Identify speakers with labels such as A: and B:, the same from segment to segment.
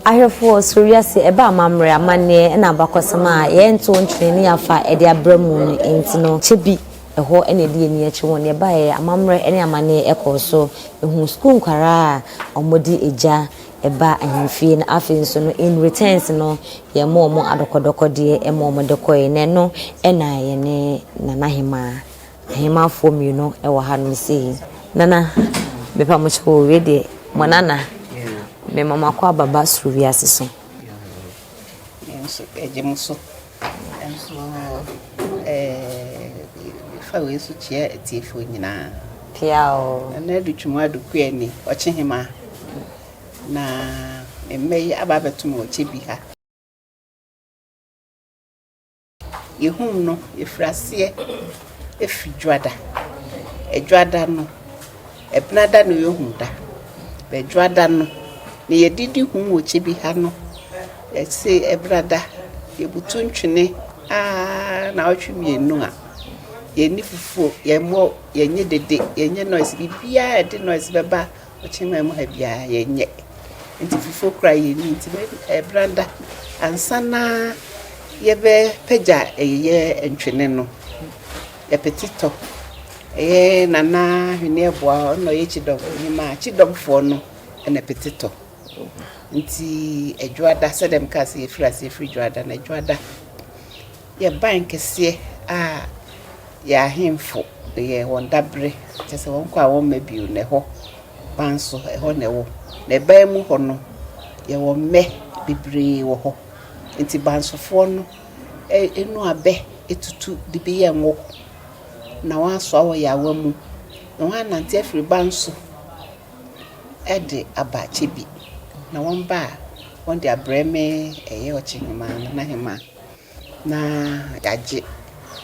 A: Ahwɛfoɔ, soro wiase ɛba amammerɛ, amanneɛ ɛna abakɔsɛm a yɛnto ntwene ne yɛafa ɛde abrɛ mu no nti no, kyɛ bi ɛhɔ ɛna ɛdi ani akyi wɔn yɛbaeɛ amammerɛ ne amanneɛ ɛkɔɔ so. Ehu sukuu nkwaraa a wɔde egya ɛba ahemfie no. Afei nso no, in returns no, yɛma wɔn adɔkɔdɔkɔdeɛ ɛma wɔn de kɔɛ, na ɛno ɛna yɛne Nana Hemaa ahemafoɔ mmienu ɛwɔ hanom sei. Nana, mepa mo kyɛw, wei deɛ mo nana mema mo akɔ ababa soro wiase so.
B: Nso ɛgye mo so nso fa wei so kyerɛ atiefoɔ nyinaa.
A: Pia o.
B: Nana Adutwum Adukua ni Ɔkyehema na mma yi aba abɛto me wɔ kyɛ bi ha. Yɛhum no, yɛfiri aseɛ ɛfiri Dwoada. Ɛdwoada no, Ɛbenada no yɛhum da. Bɛdwoada no na yɛdidi hum wɔ kyɛ bi ha no, yɛse Ɛbenada yɛbutu ntwene aa na ɔtwe mmienu a yɛnni fufuo, yɛmmɔ, yɛnyɛ dede, yɛnyɛ noise, biribiara a yɛde noise bɛba Ɔkyema mu ha biara yɛnyɛ. Nti fufuo koraa yɛnni. Nti Ɛbenada ansa na yɛbɛpagya ɛyɛ ntwene no, yɛpete tɔ. Ɛyɛ Nana Hwene Boa, ɔno na ɔyɛ Kyidɔm hemaa. Kyidɔmfoɔ no ɛna pete tɔ. Nti Ɛdwoada, sɛdeɛ mekaa sɛ yɛfiri aseɛ firi Dwoada no, Ɛdwoada yɛban kɛseɛ a yɛ ahemfo yɛ wɔn dabere, kyerɛ sɛ wɔn kɔ a wɔmma bio na ɛhɔ ban so ɛhɔ na ɛwɔ. Na ɛban mu hɔ no, yɛwɔ mmɛ bebree wɔ hɔ. Nti bansofoɔ no ɛnu abɛ etutu de bi yɛ ngo na wɔn asoa wɔ yaawa mu na wɔn anante afiri ban so ɛde aba kyɛ bi, na wɔn ba a, wɔn de abrɛ me ɛyɛ Ɔkyehemaa, Nana Hemaa, na yɛagye.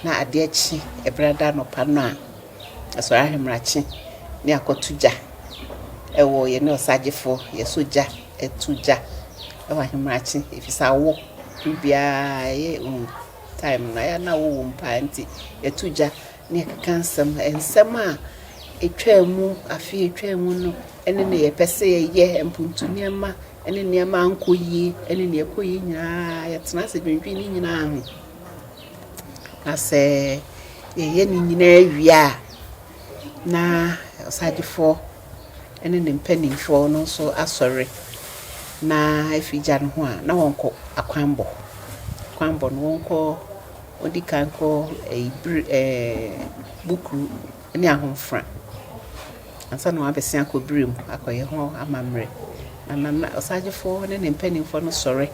B: Na adeɛ kye Ɛbrada anɔpa no a, asɔre ahemrakye ne akɔto gya ɛwɔ yɛne ɔsagyefoɔ yɛsɔ gya, ɛto gya ɛwɔ ahemrakye, ɛfiri sɛ awɔ biribiara ɛyɛ time no ɛyɛ na awɔ wɔ mu paa. Nti yɛto gya ne yɛkeka nsɛm, nsɛm a ɛtwaa mu afe ɛtwaa mu no, ɛne ne yɛpɛ sɛ yɛyɛ mpuntu nneɛma, ɛne nneɛma ankɔ yie, ɛne nea ɛkɔ yie nyinaa, yɛtena ase dwendwen ne nyinaa ho. Na sɛ yɛyɛ ne nyinaa wie a, na ɔsagyefoɔ ɛne ne mpanimfoɔ no nso asɔre na afiri gya no ho a, na wɔnkɔ akwanbɔ. Akwanbɔ no, wɔnkɔ, wɔdi kan kɔ ɛyi bere Bukuru ne Ahomfra ansa na wɔabɛsen akɔ Birim akɔyɛ ho amammerɛ. Na nana ɔsagyefoɔ ne ne mpanimfoɔ no sɔre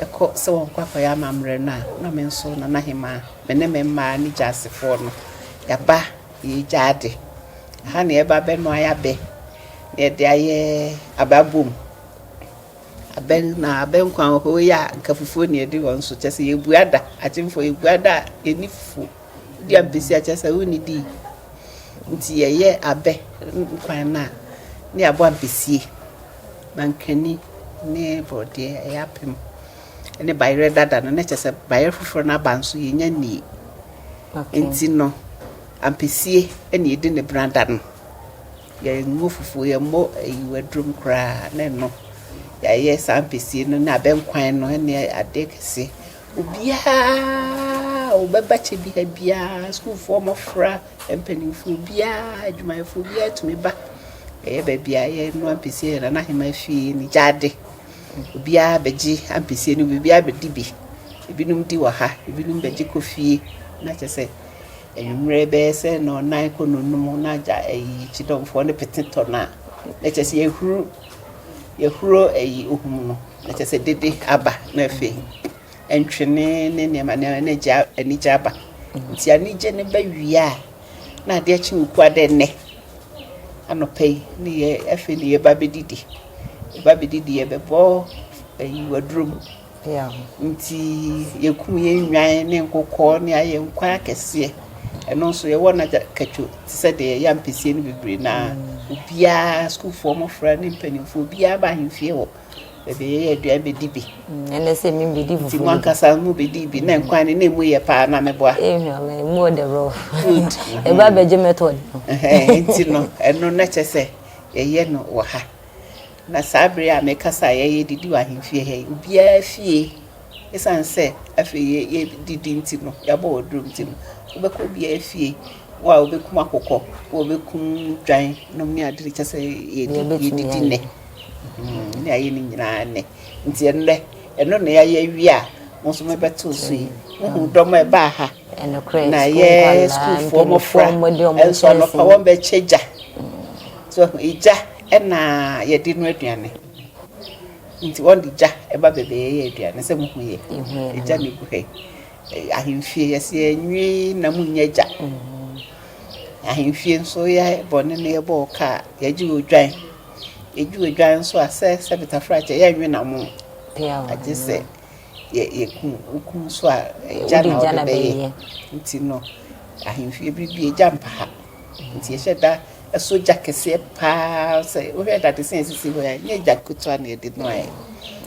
B: ɛkɔ sɛ wɔnkɔ akɔyɛ amammerɛ no a, na me nso Nana Hemaa, me ne me mmaa ne gyaasefoɔ no yɛaba yɛgya ade ha na yɛba bɛnoa yɛabɛ na yɛde ayɛ ababom abɛ. Na abɛ nkwan wɔ hɔ yi a, nka fufuo ne yɛde wɔn so, kyɛ sɛ yɛbua da akyemfoɔ, yɛbua da a yɛni fufuo wodi ampesi a, kyɛ sɛ wonni dii. Nti yɛyɛ abɛ nkwan no a, ne yɛabɔ ampesie, mankani ne borɔdeɛ ɛyɛ apem ne bayerɛ dada no, na kyɛ sɛ bayerɛ foforɔ no aba nso yɛnya nnie. Nti no ampesie ne yɛdi ne brada no, yɛngo fufuo, yɛmmɔ ayi wadurom koraa, na ɛno yɛayɛ saa ampesie no ne abɛnkwan no ne adeɛ kɛseɛ. Obiara a wɔbɛba kyɛ bi ha biara, sukuufoɔ mmɔfra, mpanimfoɔ biara, adwumayɛfoɔ biara tumi ba. Ɛyɛ baabi a yɛnoa ampesie yɛ Nana Hemaa fie ne gyaade. Obiara bɛgye ampesie no bi, obiara bɛdi bi. Ebinom di wɔ ha, ebinom bɛgye kɔ fie, na kyerɛ sɛ anwummerɛ bɛyɛ sɛ 4:00 kɔ 5:00 na agya ayi kyidɔmfoɔ no pete tɔ no a, na kyerɛ sɛ yɛhuru yɛhuro ayi ohum no, na kyerɛ sɛ dede aba, na afei ntwene ne nneɛma nneɛma na agya anigye aba. Nti anigye no ba wie a, na adeɛ kye Wukuada nnɛ anɔpa yi ne yɛ afei ne yɛba bɛdidi, yɛba bɛdidi, yɛbɛbɔ ayi wadurom. Nti yɛkum yɛn nnwan ne nkokɔ ne ayɛ nkwan akɛseɛ. Ɛno nso yɛwɔ no katwo te sɛ deɛ yɛyɛ ampesie no bebree na obiara, sukuufoɔ mmɔfra ne mpanimfoɔ, obiara ba ahemfie hɔ baabi a yɛyɛ aduane bɛdi bi.
A: Ɛnɛ sɛ mi bɛdi fufuo.
B: Nti mo ankasa mo bɛdi bi na nkwan no na emu yɛ paa na meboa.
A: Ehu emu wɔ the rough. Good. Ɛba bɛgye method no.
B: Nti no ɛno na kyerɛ sɛ yɛyɛ no wɔ ha. Na saa bere a mekasa a yɛyɛ didi wɔ ahemfie ha yi, obiara fie, esiane sɛ afei yɛdidi nti no, yɛabɔ wɔ duro nti no, wobɛkɔ obiara fie, wo a wobɛkum akokɔ, wo a wobɛkum dwan nom ne ade, kyɛ sɛ yɛdidi nnɛ. Ne ayɛ no nyinaa nnɛ. Nti ɛnnɛ, ɛno na yɛayɛ awie a, mo nso mobɛtoo so yi. Wohu dɔm a ɛbaa ha. Na yɛ sukuufoɔ mmɔfra nso anɔpa wɔn bɛkyɛ gya. So gya ɛna yɛde no aduane. Nti wɔn de gya ɛba baabi a yɛyɛ aduane sɛ mo hu yɛ. Gya na egu ha yi. Ahemfie yɛsɛ yɛnwe na mo nyɛ gya. Ahemfie nso yɛ bɔne no yɛbɔ wɔ kaa yɛgye odwan. Yɛgye odwan nso a sɛ sɛ bitafrakyɛ yɛnwe na mo. Agye sɛ yɛ yɛkum wokum nso a gya na wɔde bɛyɛ. Nti no ahemfie biribi gya mpa ha. Nti yɛhyɛ da ɛsɔ gya kɛseɛ paa sɛ wohwɛ dadesɛn a ɛsisi hɔ yi a ɛnyɛ gya ketewa na yɛde noaeɛ.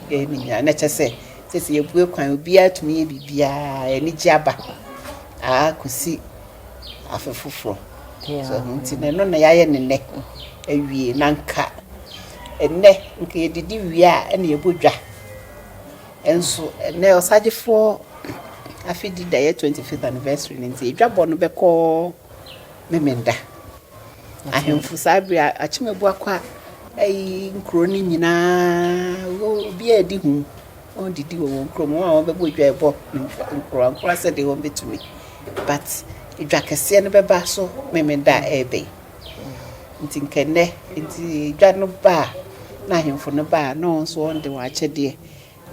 B: Yɛyɛ ne nyinaa na kyerɛ sɛ sɛsɛ yɛbue kwan obiara tumi yɛ biribiara anigye aba aa kɔsi afe foforɔ. So nti no ɛno na yɛayɛ ne nnɛ awie na nka ɛnnɛ nka yɛdidi wie a ɛna yɛbɔ dwa. Nso ɛnnɛ ɔsagyefoɔ afe di da yɛ 25th anniversary no nti edwabɔ no bɛkɔ Memenda. Ahemfo saa bere a Akyem Abuakwa ayi nkuro no nyinaa obiara di ho wɔn didi wɔ wɔn kurom wɔn a wɔbɛbɔ dwa ɛbɔ nkorankora sɛdeɛ wɔn bɛtumi but dwa kɛseɛ no bɛba so Memenda a ɛrebɛn nti nkɛnɛ nti dwa no ba a na ahemfo no ba a na wɔn nso wɔn de wɔn akyɛdeɛ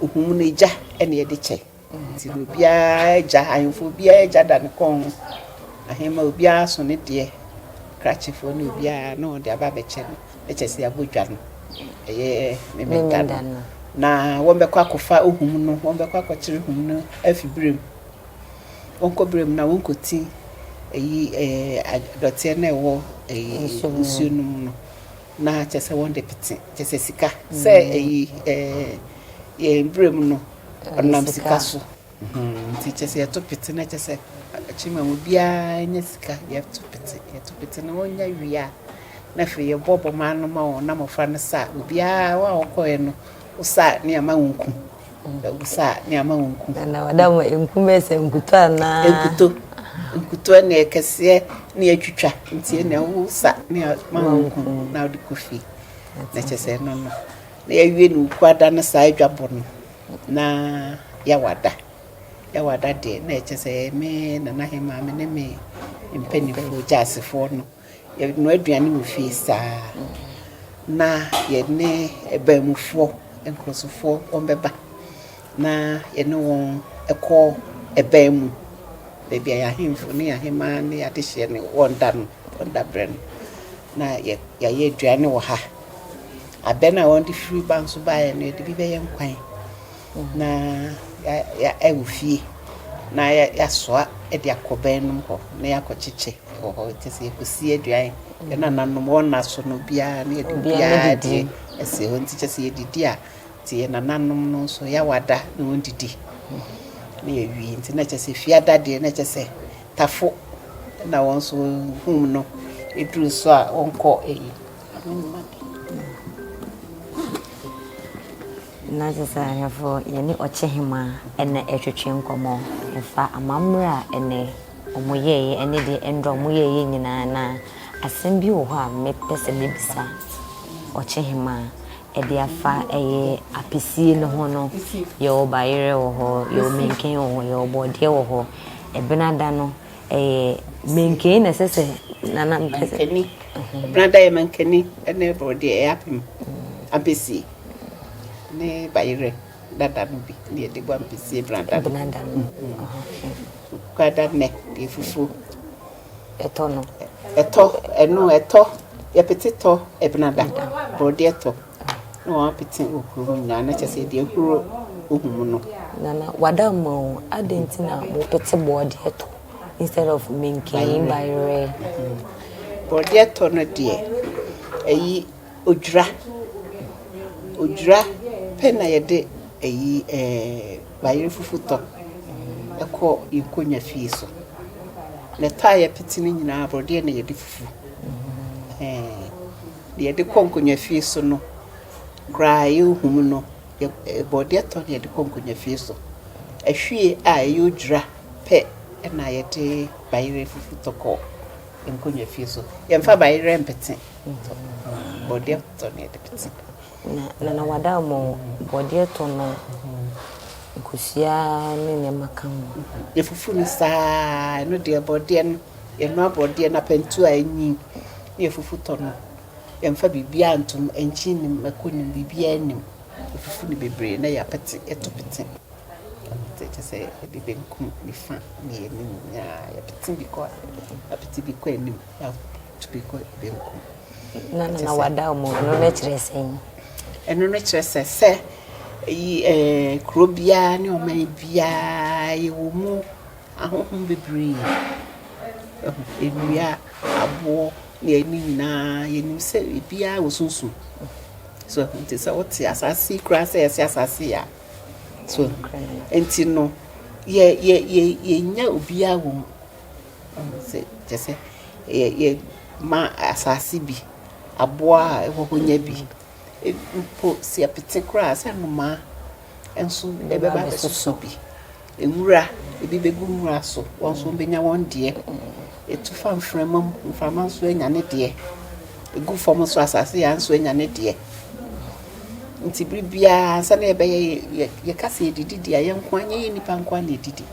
B: ohum no gya ɛna yɛde kyɛ. Nti no obiara gya, ahemfo obiara gya da ne kɔn ho. Ahemma obiara so ne deɛ, krakyefoɔ ne obiara na wɔde aba abɛkyɛ no. Na kyerɛ sɛ yɛabɔ dwa no, ɛyɛ Memenda no. Na wɔbɛkɔ akɔfa ohum no, wɔbɛkɔ akɔkyere hum no afi birim. Wɔnkɔ birim na wɔnkɔti ɛyi ɛɛ dɔteɛ no a ɛwɔ ɛyi nsuo no mu no. Na kyerɛ sɛ wɔde pete, kyerɛ sɛ sika. Sɛ ɛyi ɛɛ yɛn birim no, ɔnam sika so. Nti kyerɛ sɛ yɛto pete na kyerɛ sɛ akyima mu obiara nya sika yɛto pete yɛto pete na wɔnya wie a na afei yɛbɔ bɔma no ma wɔn na mmɔfra no sa obiara wɔn a wɔkɔɛ no wosa ne ama wo nku wosa ne ama wo nku.
A: Na wada mo nku bɛyɛ sɛ nkuto anaa.
B: Nkuto nkuto ne kɛseɛ ne yɛtwitwa nti na wosa ne ama wo nku na wode kɔ fie na kyerɛ sɛ ɛno no na yɛawie no okuada no saa adwabɔ no. Na Yawada, Yawada deɛ na ɛkyɛ sɛ me Nana Hemaa me ne me mpanimfoɔ gyaasefoɔ no yɛnoa aduane wɔ fie saa na yɛne ɛbɛnmufoɔ nkurɔfoɔ wɔn bɛba na yɛne wɔn kɔ ɛbɛn mu baabi a yɛn ahemfo ne yɛn ahemaa ne yɛn adehyeɛ no wɔn da no wɔn da berɛ no na yɛ yɛayɛ aduane wɔ ha. Abɛ no a wɔde firi ba nso baeɛ no yɛde bi bɛyɛ nkwan na yɛ ɛwɔ fie na yɛasoa de akɔ bɛn nom hɔ na yɛakɔkyekyɛ wɔ hɔ kyɛ sɛ yɛkɔsi aduan yɛn nananom wɔn nna so no obiara na yɛde obiara deɛ asi hɔ nti kyɛ sɛ yɛdidi a nti yɛn nananom no nso yɛawada na wɔn didi na yɛwie nti na kyɛ sɛ fiada deɛ na kyɛ sɛ tafo na wɔn nso hum no ɛduru so a wɔnkɔ ɛyi.
A: Na kyerɛ sɛ ahwɛfoɔ yɛne Ɔkyehemaa na ɛretwetwe nkɔmmɔ ɛfa amammerɛ a ɛnɛ wɔyɛeɛ ɛne deɛ ɛndra wɔyɛeɛ nyinaa na asɛm bi wɔ hɔ a mepɛ sɛ mebisa Ɔkyehemaa ɛde afa ɛyɛ apesie no ho no yɛwɔ bayerɛ wɔ hɔ yɛwɔ menken wɔ hɔ yɛwɔ bɔɔdeɛ wɔ hɔ ɛbenada no Ɛyɛ mankani na ɛsɛ sɛ nana mpɛ sɛ.
B: Mankani. Benada yɛ mankani ne borɔdeɛ ɛyɛ apem ampesie ne bayerɛ dada no bi ne yɛde bɔ ampesie benada no.
A: Benada no.
B: Kwada nnɛ deɛ fufuo.
A: Ɛtɔ no.
B: Ɛtɔ ɛno ɛtɔ yɛpete tɔ ɛbenada borɔdeɛ tɔ. Na wɔapete wɔ kurom nyinaa na kyerɛ sɛ deɛ ahuro ohum no.
A: Nana wada mma o adɛn nti na mopete bɔɔdeɛ tɔ instead of menken bayerɛ.
B: Bɔɔdeɛ tɔ no deɛ ɛyi odwira odwira pɛ na yɛde ɛyi ɛɛ bayerɛ fufu tɔ ɛkɔ yɛn nkonnwa fie so. Na ɛtɔ a yɛpete no nyinaa bɔɔdeɛ na yɛde fufu. Ɛɛ. Deɛ yɛde kɔ nkonnwa fie so no, koraa a ɛyɛ ohum no, yɛ bɔɔdeɛ tɔ na yɛde kɔ nkonnwafie so. Ahwie a ɛyɛ odwira pɛ na yɛde bayerɛ fufu tɔ kɔ nkonnwafie so. Yɛmfa bayerɛ mpete tɔ, bɔɔdeɛ tɔ na yɛde pete.
A: Na Nana Wada mo bɔɔdeɛ tɔ no nkosua ne nneɛma ka ho.
B: Yɛfufu no saa, ɛno deɛ bɔɔdeɛ no, yɛnoa bɔɔdeɛ no apɛntu a anyin na yɛfufu tɔ no. Yɛmfa biribiara ntom, nkyen nnim, mako nnim, biribiara nnim. Yɛfufu no bebree na yɛapete, yɛto pete. Kyerɛ sɛ yɛde benkum, nifa ne yɛn anim nyinaa yɛpete bi kɔ yɛapete bi kɔ anim, yɛato bi kɔ benkum.
A: Na na wada mu ɛno no kyerɛ sɛn?
B: Ɛno no kyerɛ sɛ sɛ eyi ɛɛ kuro biara ne ɔman biara yɛwɔ mu ahonhom bebree. Nnua, aboɔ ne ne nyinaa yɛnim sɛ ebiara wɔ sunsum. So nti sɛ wote asase yi koraa sɛ yɛse asase yi a so nti no yɛ yɛ yɛ yɛnya obiara wɔ mu. Sɛ kyerɛ sɛ yɛ yɛ ma asase bi, aboa a ɛwɔ hɔ nya bi. Mpo sɛ yɛpete koraa sɛ nnomaa nso ɛbɛba abɛsosɔ bi. Nwura, ebi bɛgu nwura so, wɔn nso wɔbɛnya wɔn deɛ. Ɛtu fa mframa mu, mframa nso anya ne deɛ. Ɛgu fam nso asase yɛ nso anya ne deɛ. Nti bere biara ansa na yɛbɛyɛ yɛka sɛ yɛdidi deɛ a yɛn nko ara nyɛ yɛn nnipa nko ara na yɛdidi.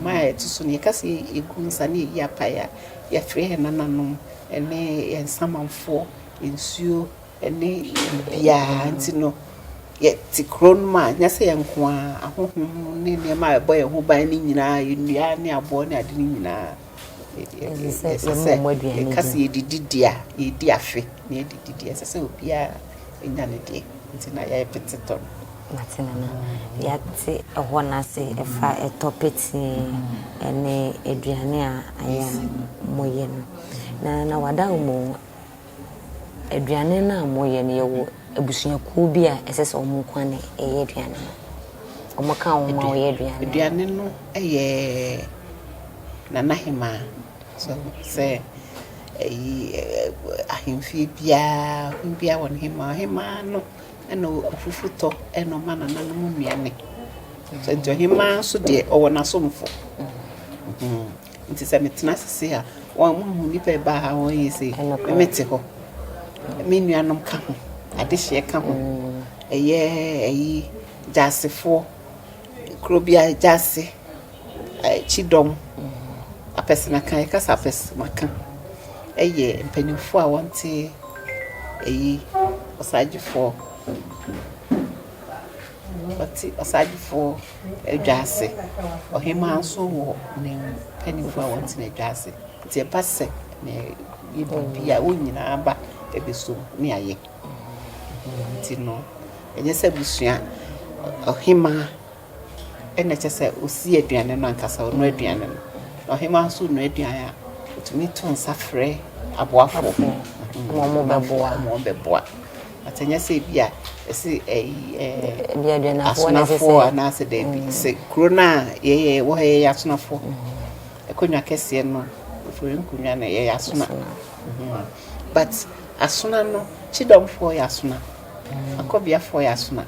B: Ɔman a yɛte so no yɛka sɛ yɛgu nsa ne yɛyi apaeɛ a, yɛfrɛ yɛn nananom ne yɛn nsamanfoɔ, nsuo ne biribiara nti no yɛte kuro no mu a nyɛ sɛ yɛn nko ara ahonhom ne nneɛma a ɛbɔ yɛn ho ban no nyinaa nnua ne aboɔ ne ade no nyinaa ɛsɛ sɛ yɛka sɛ yɛdidi deɛ a yɛdi afe na yɛdidi deɛ ɛsɛ sɛ obiara nya ne deɛ nti na yɛpete tɔ no.
A: Mate nana. Yɛate ɛhɔ no ase ɛfa ɛtɔ petee ne aduane a ayɛ a moyɛ no. Na na wada wo mu Aduane no a moyɛ no, yɛwɔ abusuakuo bi a ɛsɛ sɛ wɔn nko ara na ɛyɛ aduane no. Wɔka wɔn a wɔyɛ aduane no.
B: Aduane no yɛ Nana Hemaa. So sɛ ɛyi ahemfie biara, ɔhene biara wɔ ne hemaa. Ɔhemaa no na ɔfufu tɔ na ɔma nananom nnuane. So nti ɔhemaa nso deɛ ɔwɔ n'asomfo. Nti sɛ metena ase sei a, wɔn hu nnipa ɛbaa ha wɔn yɛ sei, me mete hɔ. Me nuanom ka ho, adehyeɛ ka ho, ɛyɛ ɛyi gyasefoɔ, kuro biara gyase, kyidɔm, apɛsenaka, yɛka sɛ apɛsenaka ɛyɛ mpanimfoɔ a wɔte ɛyi ɔsagyefoɔ. Ɔte ɔsaagyefo adwa ase. Ɔhemmaa nso wɔ ne mpanimfoɔ a wɔte n'adwa ase. Nti ɛba sɛ yɛyɛ biribi a, wɔn nyinaa ba bɛsɔ mu ne ayɛ. Nti no, ɛnyɛ sɛ abusua, ɔhemmaa na ɛkyerɛ sɛ ɔsi aduane no ankasa, ɔnoa aduane no. Na ɔhemmaa nso renoa aduane a, ɔtumi to nsa frɛ aboafoɔ ma wɔbɛboa. But ɛnyɛ sɛ ebi a ɛsɛ ɛyi ɛɛ asonafoɔ anaasɛ daabi mm. Sɛ kuro no a yɛyɛ wɔ ha yɛyɛ asonafoɔ mm. Akonnwa kɛseɛ no ofori nkonnwa no yɛyɛ asona mm-hmm. But asona no kyidɔmfoɔ yɛ asona mm. Akɔbeafoɔ yɛ asona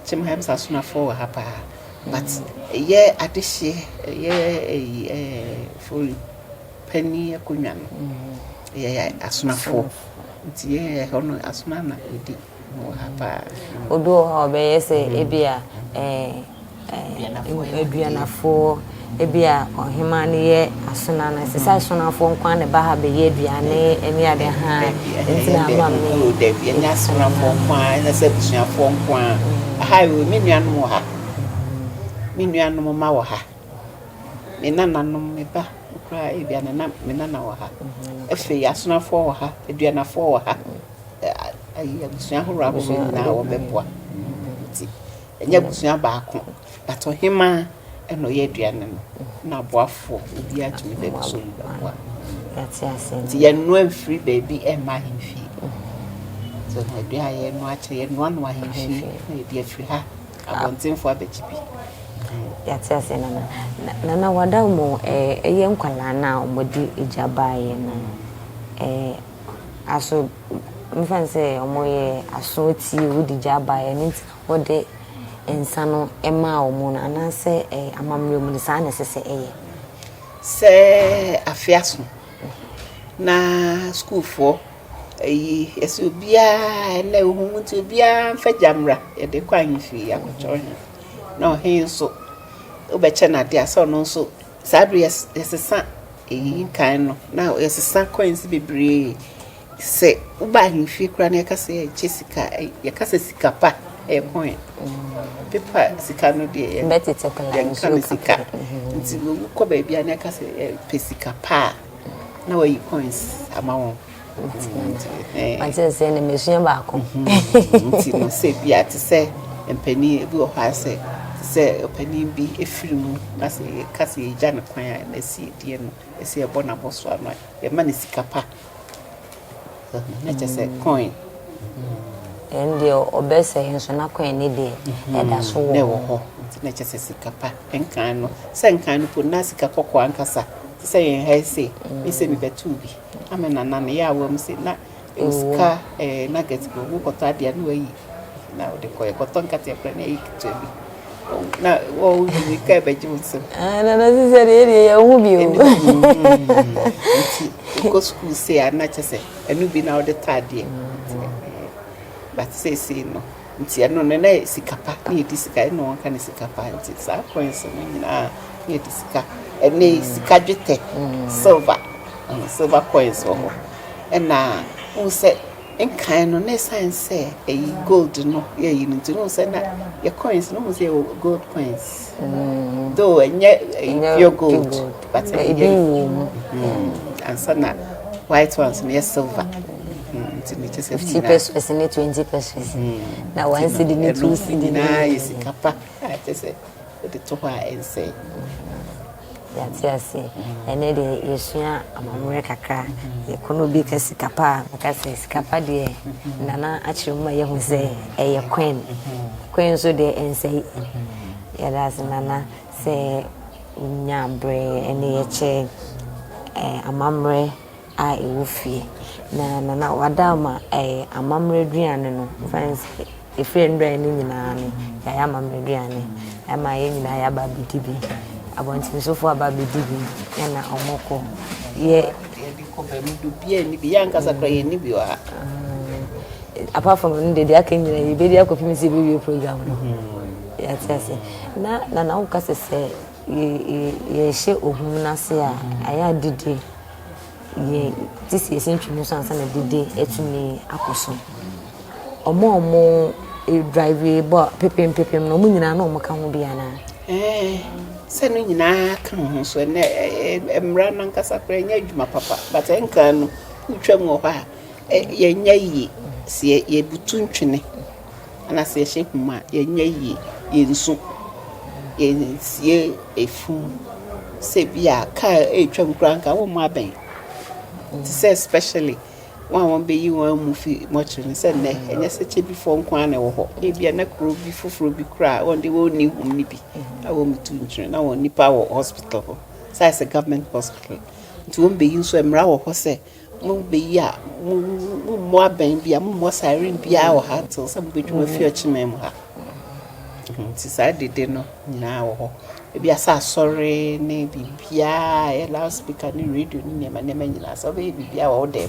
B: kyemhams asonafoɔ wɔ ha paa but ɛyɛ adehyeɛ ɛyɛ ɛyi ɛɛ ofori panin akonnwa no yɛyɛ asonafoɔ. Nti yɛn ɛhɔ no asoma na yɛdi wɔ ha paa.
A: Obi wɔ hɔ a ɔbɛyɛ sɛ ebi a ɛɛ aduanafoɔ ebi a ɔhemaa no yɛ asona no ɛsɛ sɛ asonafoɔ nko ara na ɛba ha bɛyɛ aduane ɛne ade ha nti na ama me.
B: Oh dabi ɛnyɛ asonafoɔ nko ara ɛnyɛ sɛ abusuafoɔ nko ara aha yi me nuanom wɔ ha me nuanom mma wɔ ha. Me nananom, me ba koraa ebia ne na me nana wɔ ha. Afei asonafoɔ wɔ ha, aduanafoɔ wɔ ha. Ayi abusua ahorow ahorow nyinaa wɔbɛboa. Nti ɛnyɛ abusua baako but ɔhemaa ɛna ɔyɛ aduane no na aboafoɔ obiara tumi baabi so mu bɛboa. Nti yɛnnoa mfiri baabi ɛmma ahemfie. So aduane a yɛnoa akyɛ yɛnoa no ahemfie na yɛde afiri ha Abɔntenfoɔ abɛgye bi.
A: Yɛate aseɛ nana. Nana wada mo ɛyɛ nkwadaa no a wɔde egya baeɛ no aso Mfa no sɛ wɔyɛ aso tie wode gya baeɛ ɛno nti na wode nsa no maa wɔn no anaasɛ amammerɛ mu no saa na ɛsɛ sɛ ɛyɛ?
B: Sɛ afe aso na sukuufoɔ ayi yɛsɛ obiara ɛnɛ ohun nti obiara mfa gya mmra yɛde kɔ ahemfie akɔkyɛ ɔhene na ɔhene nso wobɛkyɛ no adeɛ a sɛ ɔno nso saa bere yɛsesa eyi nkan no na yɛsesa coins bebree. Sɛ woba ahemfie koraa na yɛka sɛ yɛkyɛ sika, yɛka sɛ sika pa ɛyɛ coin. Paper sika no deɛ yɛnka no sika. Nti wokɔ baabi a na yɛka sɛ yɛpɛ sika pa a na wayi coins ama wɔn.
A: Mate sɛ na mesua baako.
B: Nti no sɛ bi a te sɛ mpanin bi wɔ hɔ a sɛ te sɛ ɔpanin bi efiri mu na sɛ yɛka sɛ yɛgya no kwan a na ɛsi edie no ɛsɛ yɛbɔ n'abɔso ano a yɛma no sika pa. Na kyerɛ sɛ coin.
A: Ɛn deɛ ɔbɛsɛe nso na coin ne deɛ ɛda so wɔ
B: hɔ. Na ɛwɔ hɔ nti na kyerɛ sɛ sika pa nkan no sɛ nkan no po na sika kɔkɔɔ ankasa te sɛ yɛn ha sei me sɛ mebɛtoo bi ama nana no yɛ a wɔm sɛ na ɛwɔ sika ɛɛ nugget bi wokɔtɔ adeɛ na wayi na wode kɔ yɛkɔtɔ nkateɛ koraa na ɛyɛ ketewa bi na wɔyi ne ka ɛbɛgye wo nsam.
A: Nana sisi deɛ yɛ deɛ yɛn ho bi o.
B: Nti wokɔ sukuu sei a na kyerɛ sɛ ɛno bi na wode tɔ adeɛ but seesei no nti ɛno no na yɛ sika pa na yɛdi sika ɛna wɔn ka no sika pa nti saa coins no nyinaa na yɛdi sika ɛne sika dwetɛ silver silver coins wɔ hɔ ɛna wohu sɛ nkan no na ɛsan sɛ ɛyi gold no yɛyi no nti wohu sɛ na yɛ coins no wohu sɛ yɛwɔ gold coins though ɛnyɛ ɛyi pure gold but
A: ɛyɛ ebi wɔ mu
B: ansa na white ones no yɛ silver nti ne kyɛ sɛ
A: 50 pesewas ne 20 pesewas na 1 cedi ne 2 cedi.
B: Nyinaa yɛ sika pa a kyɛ sɛ wode to hɔ a ɛnsɛe.
A: Yɛate ase. Ɛnɛ deɛ yɛsua amammerɛ kakra. Yɛkɔ no obi ka sika pa a meka sɛ sika pa deɛ nana akyerɛ mu ma yɛhu sɛ ɛyɛ coin. Coin nso deɛ ɛnsɛe. Yɛda ase nana sɛ wonya berɛ ɛne yɛkyɛ amammerɛ a ɛwɔ fie. Na nana wada ama amammerɛ aduane no mfa sɛ ɛfiri nnura no nyinaa no yɛayɛ amammerɛ aduane ama yɛn nyinaa yɛaba abɛdi bi. Abɔntensofoɔ aba abɛdi bi ɛna ɔmo kɔ yɛ.
B: Yɛde kɔ baabi obiara nni bi yɛ ankasa koraa yɛnni bi wɔ ha.
A: Apart from no deɛ aka nyinaa yɛbɛdi akɔpem sɛ yɛbɛwie program no. Yɛate ase. Na nana woka sɛ yɛhyɛ ohum no ase a ayɛ adidi yɛ te sɛ yɛsi ntwene so ansa na didi atumi akɔ so. Ɔmo a ɔmo drive bɔ pepem pepem no ɔmo nyinaa na ɔmo ka ho bi anaa?
B: Ɛɛ, sɛ no nyinaa ka ho so ɛnɛ mmara no ankasa koraa ɛnyɛ adwuma papa but ɛnka no wotwa mu wɔ hɔ a yɛnyɛ yie sɛ yɛbutu ntwene anaasɛ yɛhyɛ hum a yɛnyɛ yie yɛnsu yɛnsie efun sɛ bi a kaa ɛretwa mu koraa nka wɔn mu abɛn te sɛ especially wɔn a wɔn bɛyi wɔn mu fi mɔkyere no sɛ nnɛ ɛnyɛ sɛ kyɛbifoɔ nko ara na ɛwɔ hɔ ebia na kuro bi foforɔ bi koraa wɔn de wɔn ni hum no bi a wɔn tu ntwene na wɔn nipa wɔ hospital hɔ saa sɛ government hospital nti wɔn bɛyi nso mmara wɔ hɔ sɛ mo bɛyi a mo mo mmɔ abɛn bi a mo mmɔ siren biara wɔ ha till sɛ mo bɛdwuma fi ɔkyemɛ mu ha. Nti saa dede no nyinaa wɔ hɔ ebi asa asɔre ne biribiara ɛyɛ loudspeaker ne radio ne nneɛma nneɛma nyinaa sɛ wobɛyɛ biribiara wɔ wo dan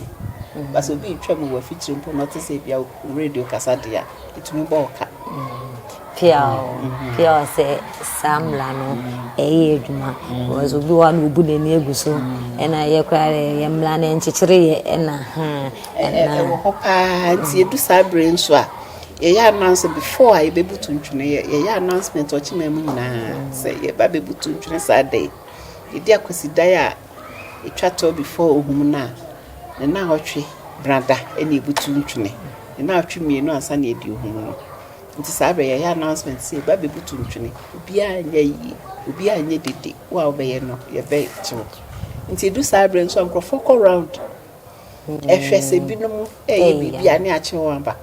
B: mu basa obi retwa mu wɔ afikyire mpo na ɔte sɛ ebia radio kasa deɛ a ɛtumi bɔ wo ka.
A: Piaw piaw sɛ saa mmara no ɛyɛ adwuma because obi wɔ hɔ a na obu n'ani agu so ɛna yɛ koraa yɛ mmara no nkyekyere yɛ ɛna ha ɛna
B: ɛwɔ hɔ paa nti edu saa bere nso a yɛyɛ announce before a yɛbɛbutu ntwene yɛyɛ announcement ɔkyema mu nyinaa sɛ yɛba bɛbutu ntwene saa da yi yɛdi akwasidan a ɛtwa tɔ before ohum no a ne na ɔtwe brada ɛna ebutu ntwene ne na ɔtwe mmienu ansa na yɛdi ohum no. Nti saa bere yɛyɛ announcement sɛ yɛba bɛbutu ntwene obiara nyɛ yie obiara nyɛ dede wo a wobɛyɛ no yɛbɛkyew. Nti edu saa bere nso a nkurɔfoɔ kɔ round ɛhwɛ sɛ binom ɛyɛ biribi a ne akye wɔn aba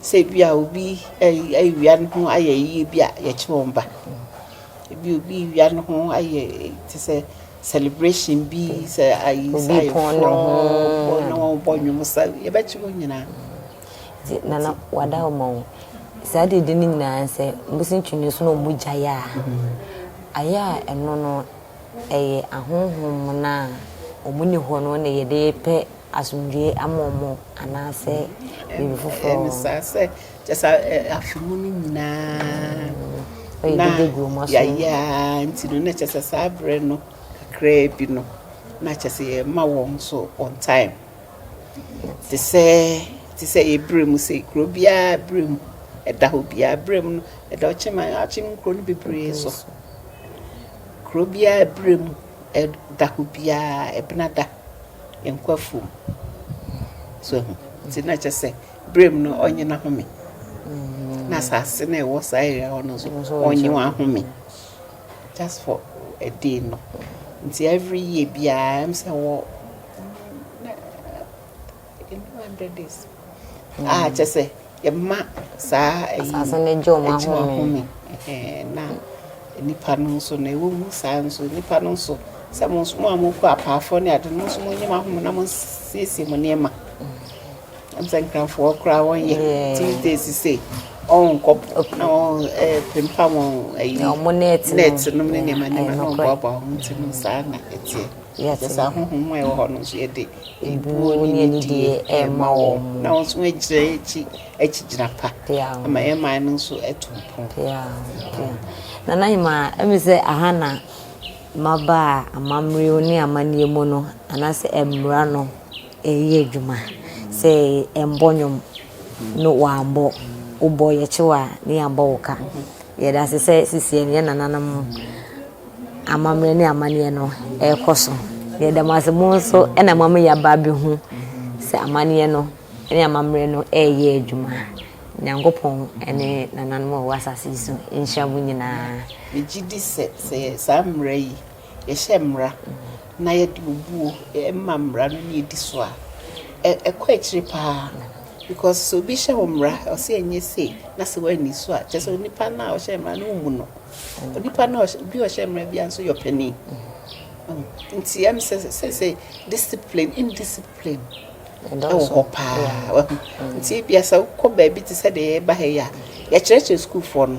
B: sɛ ebi a obi ɛwia ne ho ayɛ yie bi a yɛkye wɔn ba ebi obi wia ne ho ayɛ te sɛ. celebration bi sɛ ayi sɛ
A: Obi pɔn ne
B: ayeforɔ
A: ho.
B: bɔ na wɔbɔ nnwom sa, yɛbɛkye wɔn nyinaa.
A: Nti Nana wada wo ma wo saa dede no nyinaa sɛ mbosintwene so na ɔmo gyae a, ayɛ a ɛno no ɛyɛ ahonhom no a ɔmo ni hɔ no na yɛde pɛ asomdwoe ama ɔmo anaasɛ biribi
B: Ɛne
A: foforɔ?
B: Saa sɛ kyɛ sɛ afe mu no nyinaa
A: ɔyɛ
B: na
A: dede gu ɔmo aso.
B: Yɛayɛ a, nti no na kyɛ sɛ saa berɛ no kakraa bi no na kyɛ sɛ yɛma wɔn nso on time te sɛ yɛbrɛ mu sɛ kuro biara brɛ mu ɛda hɔ biara brɛ mu no ɛda ɔkyem akyem nkuro no bebree so. Kuro biara brɛ mu ɛda hɔ biara, ɛbena da yɛnkɔ afuom so ɛho, nti na kyɛ sɛ brɛ mu no ɔnye n'ahome na asase no a ɛwɔ saa area hɔ no nso
A: nso
B: ɔnye
A: ɔngye.
B: Wɔn ahome just for a day no. Nti every year biara sɛ wɔ 100 days a kyɛ sɛ yɛma saa ɛyi
A: asase no gye ɔmo
B: ɛgye wɔn
A: ahome.
B: Ahome. Ɛhɛn, na nipa no nso na ɛwɔ mu saa nso, nipa no nso sɛ mo nso mo a mokɔ apaafoɔ ne ade no nso mo nye mo ahome na mo siesie mo nneɛma. Sɛ Nkranfoɔ koraa wɔnyɛ Tuesday sise ɔnkɔ po na wɔn pempa wɔn ayi
A: ɔmo net no.
B: Net nom ne nneɛma nneɛma
A: ɛyɛ
B: na wɔn
A: nokorɛ.
B: boaboa wɔn ti no saa na ɛteɛ.
A: Yɛte.
B: Kyɛ sɛ ahohom a ɛwɔ hɔ no nso yɛde
A: ebuo ne anidie ɛma wɔn.
B: Na wɔn nso agyina akyi gyina pa ama yɛn man no nso ɛto mpɔn.
A: Yeah. Nana Hima, ɛmi sɛ aha na mmabaa amammerɛ ne amanneɛ mu no anaasɛ mmara no ɛyɛ adwuma sɛ ɛmbɔ nnwom no wambɔ wobɔ yɛkyew a ne yɛabɔ wo ka. Yɛda ase sɛ sisie no yɛ nananom amammerɛ ne amanneɛ no ɛrekɔ so. Yɛda mo ase, mo nso ɛna mo ama yɛaba abɛhu sɛ amanneɛ no ne amammerɛ no ɛreyɛ adwuma. Nyankopɔn ne nananom a wɔwɔ asase yi so nhyira mo nyinaa.
B: Megye di sɛ saa mmara yi yɛhyɛ mmara na yɛde obuo ɛma mmara no ne yɛdi so a, ɛkɔ akyire paa, because sɛ obi hyɛ wo mmara ɔsɛ ɛnyɛ sei na sɛ woanni so a, kyerɛ sɛ onipa no a ɔhyɛ mmara no wommu no. Onipa no a obi a ɔhyɛ mmara biara nso yɛ ɔpanin. Nti sɛ sɛ discipline, indiscipline ɛwɔ hɔ paa wahu. Nti ebia sɛ wokɔ baabi te sɛ deɛ yɛba ha yi a yɛkyerɛkyerɛ sukuufoɔ no,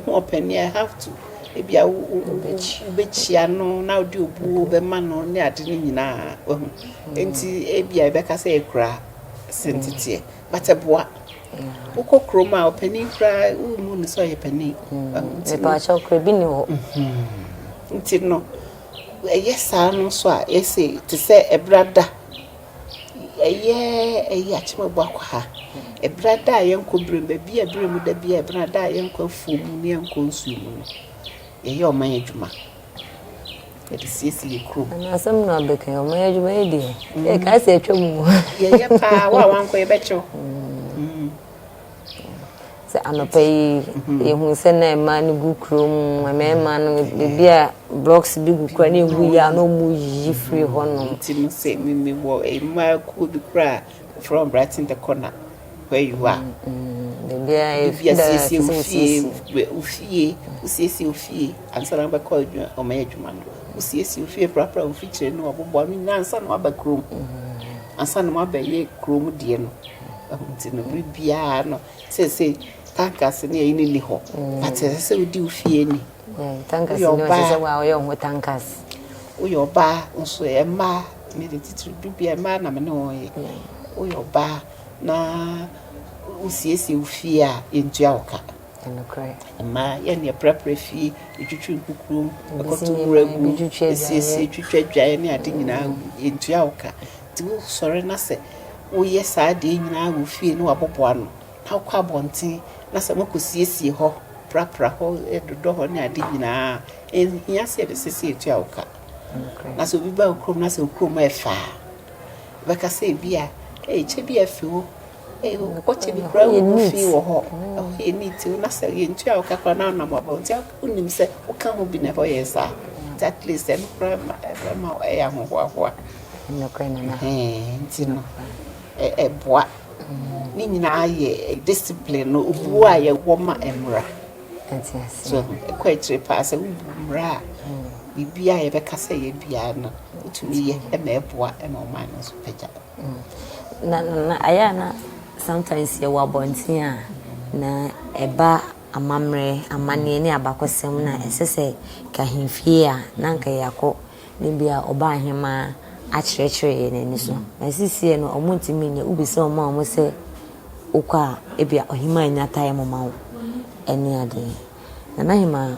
B: wohu ɔpanin a have to ebia wobɛkyia no na wode obuo bɛma no ne ade no nyinaa wahu. Nti ebia yɛbɛka sɛ yɛkura senteteɛ, but ɛboa. Wokɔ kurom a ɔpanin koraa wommu no sɛ ɔyɛ panin wahu. Nti no
A: Mepaakyɛw kora bi ni hɔ.
B: Nti no ɛyɛ saa no nso a yɛsɛ te sɛ ɛbrada ɛyɛ ɛyɛ akyemabu akɔ ha ɛbrada a yɛnkɔ berɛ baabi a berɛ mu da bi a ɛbrada a yɛnkɔ afuo mu ne yɛnkɔ nsuo mu no, yɛyɛ ɔman adwuma, yɛde siesie yɛ kurom.
A: Ana asɛm no abɛka yi, ɔman adwuma yi deɛ yɛka sɛ atwa mu.
B: Yɛyɛ paa, wo a wankɔ yɛbɛkyew.
A: Sɛ anɔpa yi yɛhu sɛ na mmaa no gu kurom, mmarima no baabi a blocks bi gu kora na ɛhu yi a na ɔmu yiyi firi hɔnom.
B: Nti no sɛ mewɔ mmaa kuo bi koraa from Brighton the corner where you are.
A: Baabi a
B: biribi a siesie wo
A: sɛ
B: fie, wo fie, wosiesie wo fie ansa na wobɛkɔ adwuma, ɔman adwuma no, wosiesie wo fie, prapra wo mfikyire no, wɔboboa no nyinaa ansa na woaba kurom, ansa na woabɛyɛ kurom deɛ no. Ɛho nti no bere biara no seesei tankers ne ɛyi no ni hɔ, but ɛsɛ sɛ wodi wo fie ni.
A: Tankers
B: Woyɛ
A: ne ɔsɛ sɛ
B: ɔbaa.
A: wa ɔyɛ wo ho tankers.
B: Woyɛ ɔbaa nso ɛ mmaa mede titiri bere biara mmaa na me ne wɔn yɛ. Woyɛ ɔbaa na wosiesie wo fie a, yɛntua wo ka.
A: Ɛnokorɛ.
B: Mmaa yɛne yɛprapra fie, yɛtwitwi nkukurom,
A: Ebi si
B: ɛkɔto nwura
A: nneɛma,
B: gu
A: ebi twitwi
B: esiesie
A: adwaeɛ.
B: twitwa adwaeɛ ne ade nyinaa, yɛntua wo ka. Nti wosɔre na sɛ woyɛ saa adeɛ nyinaa wɔ fie na waboboa no na wokɔ abɔnten na sɛ mokɔsiesie hɔ, prapra hɔ, dodɔ hɔ ne ade nyinaa, ɛnhia sɛ yɛbɛsɛ sɛ yɛtua wo ka.
A: Ɛnokorɛ.
B: Na sɛ obi ba wo kurom na sɛ wo kurom ɛyɛ fɛ a, wobɛka sɛ ebi a ɛyɛ kyɛ bi a ɛfɛ o, wɔkyɛ bi koraa
A: Ɛhɔ yɛ
B: wo
A: neat.
B: fi wɔ hɔ, ɛhɔ yɛ neat o, na sɛ yɛntua wo ka koraa na wonam abɔnten a, wonim sɛ woka ho bi na ɛhɔ yɛ saa. Nti at least ɛno koraa ma ɛbɛma ɛyɛ ahohoahoa.
A: Ɛnokorɛ, Nana.
B: Ɛhɛn, nti no ɛboa ne nyinaa yɛ discipline no, obuo a yɛwɔ ma mmara. So ɛkɔ akyire paa sɛ wobu mmara a, biribiara a yɛbɛka sɛ yɛ biara no, wotumi yɛ ma ɛboa ma ɔman no nso pagya.
A: Na na ayɛ a na sometimes yɛwɔ abɔnten a na ɛba amammerɛ, amanneɛ ne abakɔsɛm na ɛsɛ sɛ ka ahemfie a na anka yɛakɔ na bi a ɔba ahemaa akyerɛkyerɛ yɛn ani so. Na seesei no ɔmo ntumi nyɛ. Wobisa ɔmo a ɔmo sɛ wokɔ a ebia ɔhemaa nnya time ma wo ɛne adeɛ. Nana Hemaa,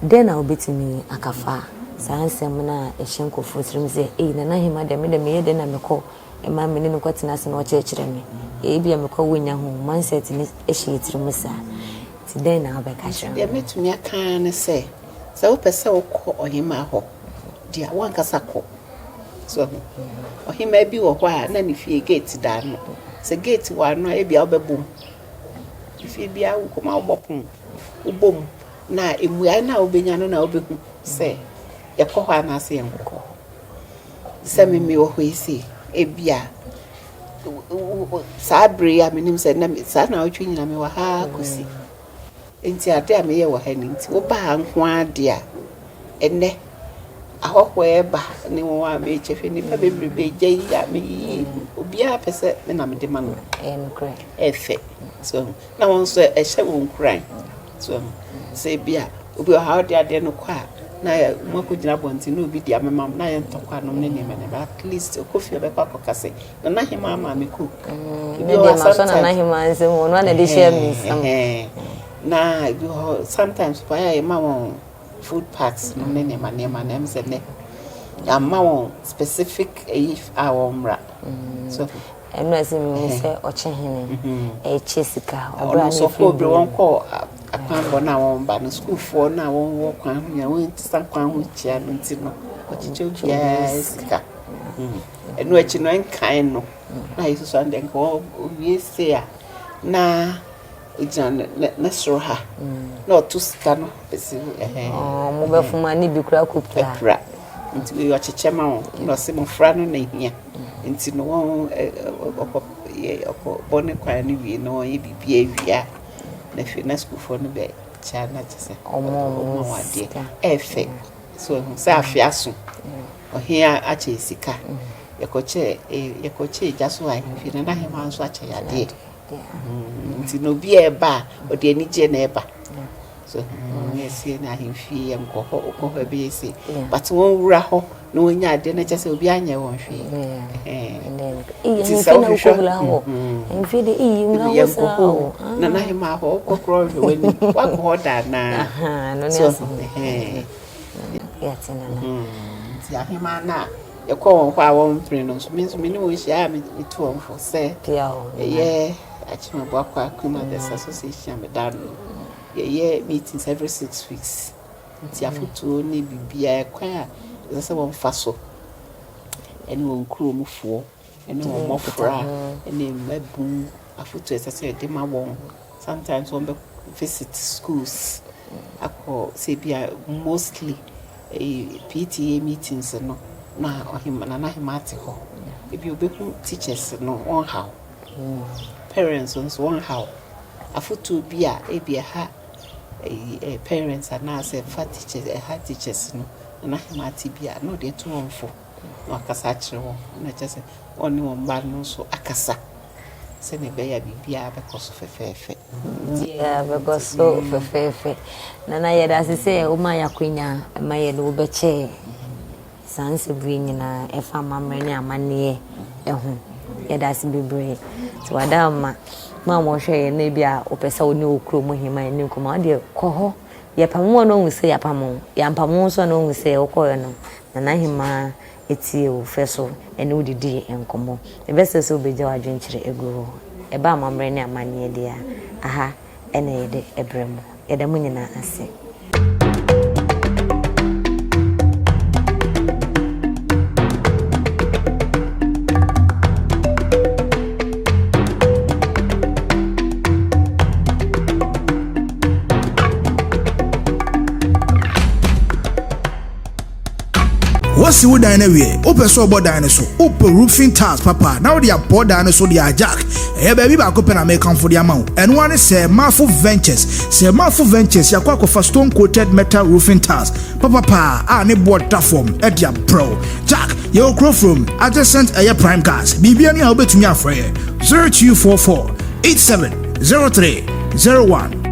A: dɛn na wobɛtumi aka fa saa nsɛm no a ɛhyɛ nkurɔfoɔ tirim sɛ ei Nana Hemaa deɛ me deɛ meyɛ dɛn na mekɔ ma me ne no kɔtena ase na ɔkyerɛkyerɛ me. Ebia mekɔ a wonnya ho mindset no hyɛ yɛn tirim saa. Nti dɛn na wobɛka akyerɛ
B: Deɛ mɛtumi aka ara ne sɛ, sɛ wopɛ sɛ wokɔ ɔhemaa hɔ deɛ a, w'ankasa kɔ. So ahu? Ɔhemaa bi wɔ hɔ a, na ne fie gate da ano. Sɛ gate wɔ ano a, ebia wobɛbɔ mu. Efie biara wokɔ mu a, wobɔ pono, wobɔ mu na mmuaeɛ no a wobɛnya no na wobɛhu sɛ yɛkɔ hɔ anaasɛ yɛnkɔ hɔ. Sɛ me mewɔ hɔ yi sei, ebia saa bere yi a menim sɛ na saa naawɔtwe nyina mewɔ ha ara kɔsi. Nti ade a meyɛ wɔ ha no nti, woba ha nko ara de a, ɛnnɛ ahɔhoɔ ɛreba ne wɔn a mekyɛ hwɛ nnipa bebrebe gya yi a meyiyi obiara pɛ sɛ me na mede ma no. Ɛfɛ. So na wɔn nso ɛhyɛ wɔn nkuran. So sɛ ebia obi wɔ ha ɔde adeɛ no kɔ a na mo akɔgyina abɔnten na obi de amema mo na ayɛ ntɔkwa nom ne nneɛma nneɛma at least ɔkɔ fie ɔbɛkɔ akɔka sɛ nana hema ama me coke.
A: Mm, ebi wɔ hɔ sometimes nana hema nsɛm wɔn na de hyɛ mi nsam.
B: Na ebi wɔ hɔ sometimes pa yɛ ma wɔn food packs nom ne nneɛma nneɛma na ɛm sɛ nɛ yɛama wɔn specific eyi a wɔn mmra. Mm. So
A: Ɛno a ɛsɛ mehu sɛ ɔkyehene ɛkyɛ sika ɔbrɛ
B: a ne firi bere wɔn kɔ akwanbɔ no a wɔn ba no sukuufoɔ no a wɔn wɔ kwan ho nyinaa wɔn sesa kwan ho kyia no nti no ɔkyekyɛ obiara sika ɛno akyi no ɛnkan no na ayɛ susu ano deɛ nka wɔwie se a na Ogyina ne soro ha na ɔto sika no bɛsi
A: ɛhɛn. Ɔmo bɛfom a ne bi kura kɔ pira.
B: Pira nti wei ɔkyekyɛ ma wɔn na ɔse mmɔfra no na ehia nti no wɔn ɔkɔ yɛ ɔkɔ bɔ ne kwan no wie na wɔn yɛ biribi awie a na afei na sukuufoɔ no bɛ kyɛ na kyɛ sɛ
A: ɔmo
B: wɔn adeɛ ɛɛfɛ so ɛho sɛ afe aso ɔhea akyɛ sika yɛkɔkyɛ yɛkɔkyɛ egya so ahemfie na n'ahema nso akyɛ yadeɛ. Nti na obi a ɛba a, ɔde anigyeɛ na ɛba. So yɛsie no ahemfie yɛnkɔ hɔ, wokɔ hɔ ɛbɛyɛ sei. But wɔn wura hɔ na wɔnya adeɛ no kyɛ sɛ obi anyɛ wɔn hwee.
A: Nti sɛ wohwehwɛ
B: yɛnkɔ hɔ na n'ahema hɔ wokɔ korɔ hwɛ w'anim wakɔ hɔ da anaa. So nti ahema no a Yɛkɔ wɔn hɔ a wɔmpene no nso, me nso me ne wɔn hyia a metu wɔn fo sɛ yɛyɛ Akyem Abuakwa Queen Mothers Association a meda ano no, yɛyɛ meetings every 6 weeks. Nti afotuo ne biribiara kwan a ɛsɛ sɛ wɔmfa so ɛne wɔn kuromfoɔ ɛne wɔn mmɔfra ɛne mmabun afotuo ɛsɛ sɛ yɛde ma wɔn. Sometimes wɔn bɛ visit schools akɔ sɛ bi a mostly PTA meetings no na ɔhema Nana Hemaa te hɔ. Ebi obehu teachers no wɔn haw. Parents nso wɔn haw. Afotuo bi a ebi ɛha parents anaasɛ ɛfa teachers ɛha teachers no Nana Hemaa te bi a na ɔde ato wɔn fo na wakasa akyerɛ wɔn na kyerɛ sɛ wɔne wɔn mma no nso akasa. Sɛnea ɛbɛyɛ a biribiara bɛkɔ so fɛfɛɛfɛ.
A: Biribiara bɛkɔ so fɛfɛɛfɛ. Nana yɛda ase sɛ woma yɛn akwanya ma yɛne wo bɛkyɛɛ saa nsɛm yi nyinaa ɛfa amammerɛ ne amanneɛ ho. Yɛda ase bebree. Nti wada ama mo a mohwɛ yɛn na ebi a wopɛ sɛ wo ne wo kurom hemmaa nni nkɔmmɔ a, wo deɛ kɔ hɔ. Yɛpamo wo a na woahu sɛ yɛapamo wo. Yɛampamo wo nso a na woahu sɛ wokɔeɛ no, Nana Hemaa tiee wo fɛ so ne wo didii nkɔmmɔ. Yɛbɛsrɛ sɛ wobɛgya w'adwenkyerɛ agu hɔ. Ɛba amammerɛ ne amanneɛ deɛ a, aha na yɛde brɛ mo. Yɛda mo nyinaa ase.
C: Woasi wo dan no awie, wopɛ sɛ ɔbɔ dan no so, wopɛ roofing tiles papa na wode abɔ dan no so de a, Jack, ɛyɛ baabi baako pɛ na mekamfo de ama wo. Ɛno ara ne sɛ Mafo Ventures. Sɛ Mafo Ventures, yɛakɔ akɔfa stone coated metal roofing tiles papapaa a ne boɔ da fam ɛde abrɛw. Jack, yɛwɔ Kurofurom, adjacent ɛyɛ Prime Gas. Biribia ne a wobɛtumi afrɛ yɛ 0244 87 03 01.